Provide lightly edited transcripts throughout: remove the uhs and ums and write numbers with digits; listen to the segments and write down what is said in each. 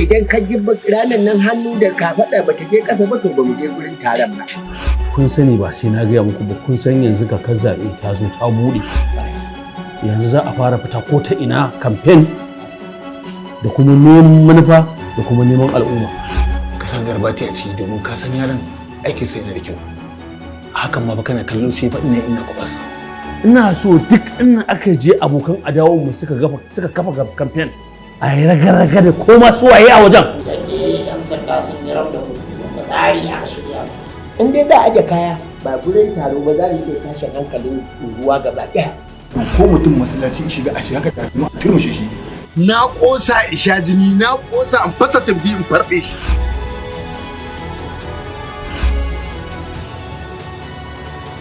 Idan ka ji ranar nan hannu da kafaɗa ba ta je ƙasa ba, to ba mu je gurin taron ba. Kun sani, ba sai na gaya muku ba, kun san yanzu kakar zaɓe ta zo ta buɗe. Yanzu za a fara fita ko ta ina kamfen da kuma neman manufa da kuma neman al'umma. Ka san Garbati a ciki, domin ka san yaron aikin sa yana da kyau. Hakan ma ba kana kallon sai faɗin ne ina kwabarsa. Ina so duk in aka je abokan adawar mu suka kafa kamfen, a yi raga-raga da koma su waye a wajen. Idan dai yan sanda sun yi da ba tsari aka shirya ba. In dai za a aje kaya ba gurin taro ba, za mu iya tashin hankalin unguwa gaba ɗaya. Ko mutum masallaci shiga a shiga ka a turmushe shi. Na kosa in sha jini, na kosa in fasa tumbi in farɗe shi.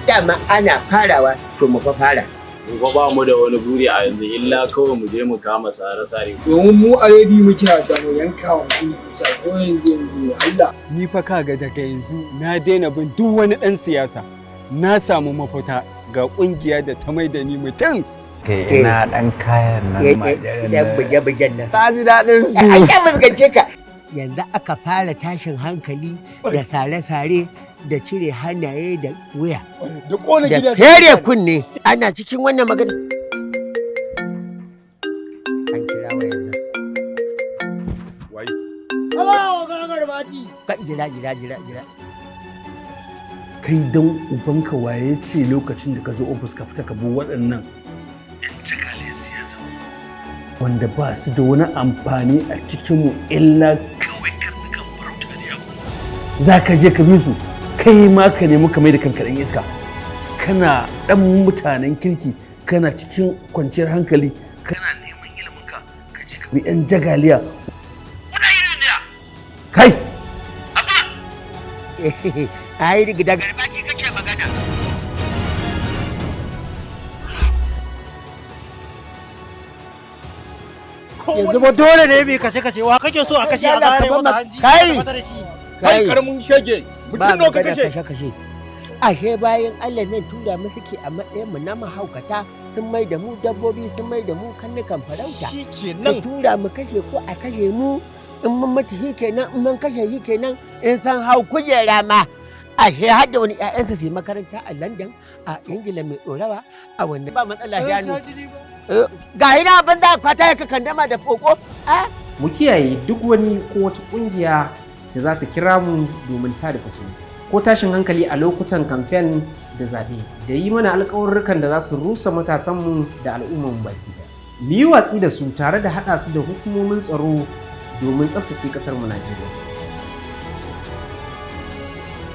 Dama ana farawa, to mu fa fara. Mu fa ba mu da wani buri a yanzu illa kawai mu je mu kama sare-sare. Domin mu a ready muke da mu yanka wa mutum bisa ko yanzu yanzu Allah. Ni fa kaga daga yanzu na daina bin duk wani ɗan siyasa. Na samu mafita ga ƙungiya da ta mai da ni mutum. Kai, ina ɗan kayan nan ma? Dan buge-bugen nan. Ka ji daɗin su. Ai ya fuskance ka. Yanzu aka fara tashin hankali da sare-sare da cire hannaye da wuya. Da kona Da gidaje. fere kunne, ana cikin wannan magana. An kira wayan nan. Wai. Ka jira, jira, jira, jira. Kai, dan ubanka, waye ce lokacin da ka zo ofis ka fita ka bi waɗannan 'yan jagaliyar siyasa wanda ba su da wani amfani a cikinmu illa kawai karnukan farauta da yawo? Za ka je ka bi su, kai ma ka nemi ka mai da kanka ɗan iska. Kana ɗan mutanen kirki, kana cikin kwanciyar hankali, kana neman iliminka, ka je ka bi 'yan jagaliya. Kai! Ai da Garbati kake magana. Yanzu ba dole ne mai kashe-kashe, wa kake so a kashe, a zare masa hanji? Kai! Kai, karamin shege. Ba Mutum nawa ka magana kashe? kashe-kashe. Ashe bayan Allah nan tura mu suke a matsayin mu na mahaukata, sun mai da mu dabbobi, sun mai da mu karnukan farauta. Su Shikenan. tura mu kashe ko a kashe mu, in mun mutu shi kenan, in mun kashe shi kenan, in san hau kujera ma. Ashe har da wani ƴaƴansa su yi makaranta a London, a Ingila mai ɗorawa, a wannan ba matsala shanu. Ga hina banza kwata ya kandama da koko. Ah? Mu kiyaye duk wani ko wata kungiya da za su kira mu domin tada fitina ko tashin hankali a lokutan kamfen da zaɓe, da yi mana alƙawarrukan da za su rusa matasanmu da al'ummarmu baki ɗaya. Mu yi watsi da su tare da haɗa su da hukumomin tsaro domin tsaftace ƙasar mu Najeriya.